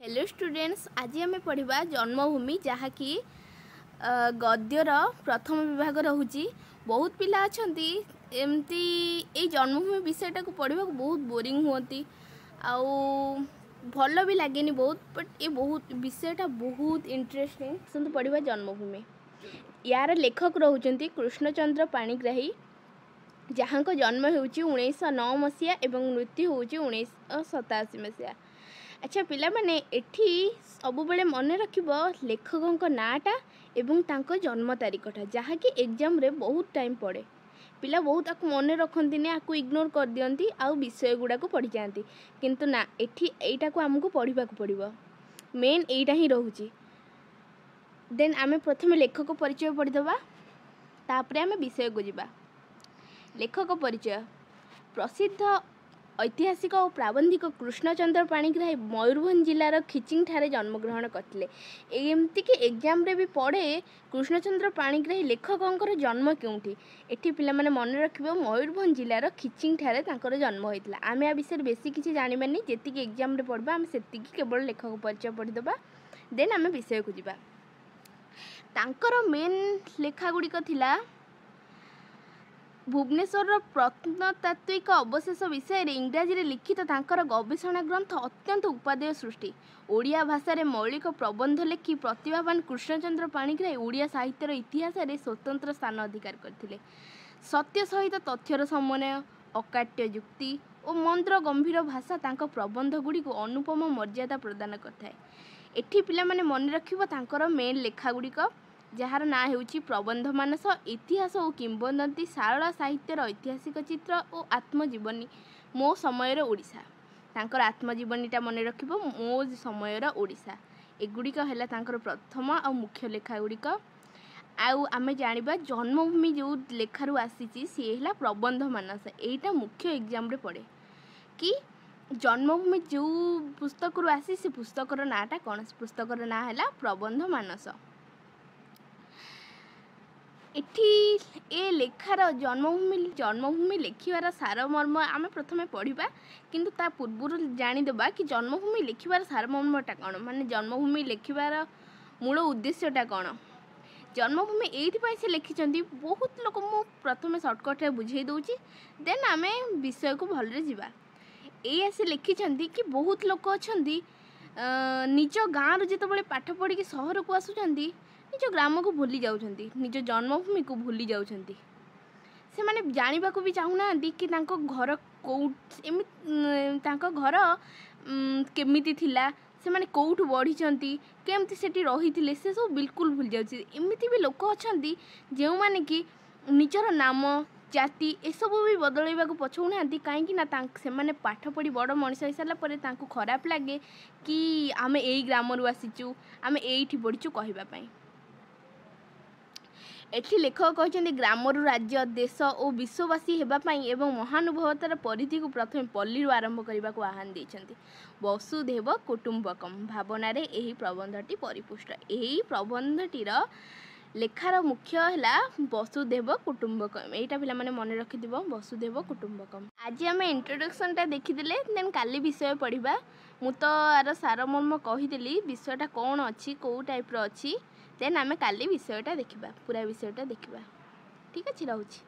Hello students, ଆଜି ଆମେ ପଢ଼ିବା ଜନ୍ମଭୂମି, ଯାହାକି ଗଦ୍ୟର ପ୍ରଥମ ବିଭାଗ ରହୁଛି। ବହୁତ ପିଲା ଅଛନ୍ତି ଏମିତି ଏଇ ଜନ୍ମଭୂମି ବିଷୟଟାକୁ ପଢ଼ିବାକୁ ବହୁତ ବୋରିଂ ହୁଅନ୍ତି ଆଉ ଭଲ ବି ଲାଗେନି ବହୁତ। ବଟ୍ ଏ ବହୁତ ବିଷୟଟା ବହୁତ ଇଣ୍ଟରେଷ୍ଟିଂ। ଆସନ୍ତୁ ପଢ଼ିବା ଜନ୍ମଭୂମି। ୟାର ଲେଖକ ରହୁଛନ୍ତି କୃଷ୍ଣଚନ୍ଦ୍ର ପାଣିଗ୍ରାହୀ, ଯାହାଙ୍କ ଜନ୍ମ ହେଉଛି 1909 ମସିହା ଏବଂ ମୃତ୍ୟୁ ହେଉଛି 1987 ମସିହା। ଆଚ୍ଛା ପିଲାମାନେ, ଏଠି ସବୁବେଳେ ମନେ ରଖିବ ଲେଖକଙ୍କ ନାଁଟା ଏବଂ ତାଙ୍କ ଜନ୍ମ ତାରିଖଟା, ଯାହାକି ଏକ୍ଜାମ୍ରେ ବହୁତ ଟାଇମ୍ ପଡ଼େ। ପିଲା ବହୁତ ଆକୁ ମନେ ରଖନ୍ତିନି, ଆକୁ ଇଗ୍ନୋର କରିଦିଅନ୍ତି ଆଉ ବିଷୟ ଗୁଡ଼ାକୁ ପଢ଼ିଯାଆନ୍ତି। କିନ୍ତୁ ନା, ଏଠି ଏଇଟାକୁ ଆମକୁ ପଢ଼ିବାକୁ ପଡ଼ିବ, ମେନ୍ ଏଇଟା ହିଁ ରହୁଛି। ଦେନ୍ ଆମେ ପ୍ରଥମେ ଲେଖକ ପରିଚୟ ପଢ଼ିଦେବା, ତାପରେ ଆମେ ବିଷୟକୁ ଯିବା। ଲେଖକ ପରିଚୟ: ପ୍ରସିଦ୍ଧ ଐତିହାସିକ ଓ ପ୍ରାବନ୍ଧିକ କୃଷ୍ଣଚନ୍ଦ୍ର ପାଣିଗ୍ରାହୀ ମୟୂରଭଞ୍ଜ ଜିଲ୍ଲାର ଖିଚିଂଠାରେ ଜନ୍ମଗ୍ରହଣ କରିଥିଲେ। ଏମିତିକି ଏକ୍ଜାମ୍ରେ ବି ପଡ଼େ, କୃଷ୍ଣଚନ୍ଦ୍ର ପାଣିଗ୍ରାହୀ ଲେଖକଙ୍କର ଜନ୍ମ କେଉଁଠି? ଏଠି ପିଲାମାନେ ମନେ ରଖିବ, ମୟୂରଭଞ୍ଜ ଜିଲ୍ଲାର ଖିଚିଂଠାରେ ତାଙ୍କର ଜନ୍ମ ହୋଇଥିଲା। ଆମେ ଆ ବିଷୟରେ ବେଶୀ କିଛି ଜାଣିବାନି, ଯେତିକି ଏକ୍ଜାମ୍ରେ ପଢ଼ିବା ଆମେ ସେତିକି କେବଳ ଲେଖକ ପରିଚୟ ପଢ଼ିଦେବା, ଦେନ୍ ଆମେ ବିଷୟକୁ ଯିବା। ତାଙ୍କର ମେନ୍ ଲେଖା ଗୁଡ଼ିକ ଥିଲା ଭୁବନେଶ୍ୱରର ପ୍ରତ୍ନତାତ୍ତ୍ୱିକ ଅବଶେଷ ବିଷୟରେ ଇଂରାଜୀରେ ଲିଖିତ ତାଙ୍କର ଗବେଷଣା ଗ୍ରନ୍ଥ ଅତ୍ୟନ୍ତ ଉପାଦେୟ ସୃଷ୍ଟି। ଓଡ଼ିଆ ଭାଷାରେ ମୌଳିକ ପ୍ରବନ୍ଧ ଲେଖି ପ୍ରତିଭାବାନ କୃଷ୍ଣଚନ୍ଦ୍ର ପାଣିଗ୍ରାହୀ ଓଡ଼ିଆ ସାହିତ୍ୟର ଇତିହାସରେ ସ୍ୱତନ୍ତ୍ର ସ୍ଥାନ ଅଧିକାର କରିଥିଲେ। ସତ୍ୟ ସହିତ ତଥ୍ୟର ସମନ୍ୱୟ, ଅକାଟ୍ୟ ଯୁକ୍ତି ଓ ମନ୍ଦ୍ର ଗମ୍ଭୀର ଭାଷା ତାଙ୍କ ପ୍ରବନ୍ଧ ଗୁଡ଼ିକୁ ଅନୁପମ ମର୍ଯ୍ୟାଦା ପ୍ରଦାନ କରିଥାଏ। ଏଠି ପିଲାମାନେ ମନେ ରଖିବ ତାଙ୍କର ମେନ୍ ଲେଖା ଗୁଡ଼ିକ, ଯାହାର ନାଁ ହେଉଛି ପ୍ରବନ୍ଧ ମାନସ, ଇତିହାସ ଓ କିମ୍ବଦନ୍ତୀ, ସାରଳା ସାହିତ୍ୟର ଐତିହାସିକ ଚିତ୍ର ଓ ଆତ୍ମଜୀବନୀ ମୋ ସମୟର ଓଡ଼ିଶା। ତାଙ୍କର ଆତ୍ମଜୀବନୀଟା ମନେ ରଖିବ, ମୋ ସମୟର ଓଡ଼ିଶା। ଏଗୁଡ଼ିକ ହେଲା ତାଙ୍କର ପ୍ରଥମ ଆଉ ମୁଖ୍ୟ ଲେଖା ଗୁଡ଼ିକ। ଆଉ ଆମେ ଜାଣିବା ଜନ୍ମଭୂମି ଯେଉଁ ଲେଖାରୁ ଆସିଛି, ସିଏ ହେଲା ପ୍ରବନ୍ଧ ମାନସ। ଏଇଟା ମୁଖ୍ୟ ଏକ୍ଜାମ୍ରେ ପଡ଼େ କି ଜନ୍ମଭୂମି ଯେଉଁ ପୁସ୍ତକରୁ ଆସି ସେ ପୁସ୍ତକର ନାଁଟା କ'ଣ? ସେ ପୁସ୍ତକର ନାଁ ହେଲା ପ୍ରବନ୍ଧ ମାନସ। ଏଠି ଏ ଲେଖାର ଜନ୍ମଭୂମି ଲେଖିବାର ସାରମର୍ମ ଆମେ ପ୍ରଥମେ ପଢ଼ିବା, କିନ୍ତୁ ତା ପୂର୍ବରୁ ଜାଣିଦେବା କି ଜନ୍ମଭୂମି ଲେଖିବାର ସାରମର୍ମଟା କ'ଣ, ମାନେ ଜନ୍ମଭୂମି ଲେଖିବାର ମୂଳ ଉଦ୍ଦେଶ୍ୟଟା କ'ଣ। ଜନ୍ମଭୂମି ଏଇଥିପାଇଁ ସେ ଲେଖିଛନ୍ତି, ବହୁତ ଲୋକ, ମୁଁ ପ୍ରଥମେ ସର୍ଟକଟ୍ରେ ବୁଝେଇ ଦେଉଛି, ଦେନ୍ ଆମେ ବିଷୟକୁ ଭଲରେ ଯିବା। ଏଇଆ ସେ ଲେଖିଛନ୍ତି କି ବହୁତ ଲୋକ ଅଛନ୍ତି, ନିଜ ଗାଁରୁ ଯେତେବେଳେ ପାଠ ପଢ଼ିକି ସହରକୁ ଆସୁଛନ୍ତି, ନିଜ ଗ୍ରାମକୁ ଭୁଲି ଯାଉଛନ୍ତି, ନିଜ ଜନ୍ମଭୂମିକୁ ଭୁଲି ଯାଉଛନ୍ତି। ସେମାନେ ଜାଣିବାକୁ ବି ଚାହୁଁନାହାନ୍ତି କି ତାଙ୍କ ଘର କେଉଁ, ଏମିତି ତାଙ୍କ ଘର କେମିତି ଥିଲା, ସେମାନେ କେଉଁଠୁ ବଢ଼ିଛନ୍ତି, କେମିତି ସେଠି ରହିଥିଲେ, ସେ ସବୁ ବିଲକୁଲ ଭୁଲି ଯାଉଛି। ଏମିତି ବି ଲୋକ ଅଛନ୍ତି ଯେଉଁମାନେ କି ନିଜର ନାମ, ଜାତି ଏସବୁ ବି ବଦଳାଇବାକୁ ପଛଉନାହାନ୍ତି, କାହିଁକି ନା ସେମାନେ ପାଠ ପଢ଼ି ବଡ଼ ମଣିଷ ହେଇସାରିଲା ପରେ ତାଙ୍କୁ ଖରାପ ଲାଗେ କି ଆମେ ଏଇ ଗ୍ରାମରୁ ଆସିଛୁ, ଆମେ ଏଇଠି ବଢ଼ିଛୁ କହିବା ପାଇଁ। ଏଠି ଲେଖକ କହିଛନ୍ତି, ଗ୍ରାମରୁ ରାଜ୍ୟ, ଦେଶ ଓ ବିଶ୍ୱବାସୀ ହେବା ପାଇଁ ଏବଂ ମହାନୁଭବତାର ପରିଧିକୁ ପ୍ରଥମେ ପଲ୍ଲୀରୁ ଆରମ୍ଭ କରିବାକୁ ଆହ୍ୱାନ ଦେଇଛନ୍ତି। ବସୁଧୈବ କୁଟୁମ୍ବକମ୍ ଭାବନାରେ ଏହି ପ୍ରବନ୍ଧଟି ପରିପୁଷ୍ଟ। ଏହି ପ୍ରବନ୍ଧଟିର ଲେଖାର ମୁଖ୍ୟ ହେଲା ବସୁଧୈବ କୁଟୁମ୍ବକମ୍। ଏଇଟା ପିଲାମାନେ ମନେ ରଖିଥିବ, ବସୁଧୈବ କୁଟୁମ୍ବକମ୍। ଆଜି ଆମେ ଇଣ୍ଟ୍ରୋଡକ୍ସନଟା ଦେଖିଦେଲେ, ଦେନ୍ କାଲି ବିଷୟ ପଢ଼ିବା। ମୁଁ ତ ଆର ସାରମର୍ମ କହିଦେଲି, ବିଷୟଟା କ'ଣ ଅଛି, କେଉଁ ଟାଇପ୍ର ଅଛି। ଦେନ୍ ଆମେ କାଲି ବିଷୟଟା ଦେଖିବା, ପୁରା ବିଷୟଟା ଦେଖିବା। ଠିକ୍ ଅଛି, ରହୁଛି।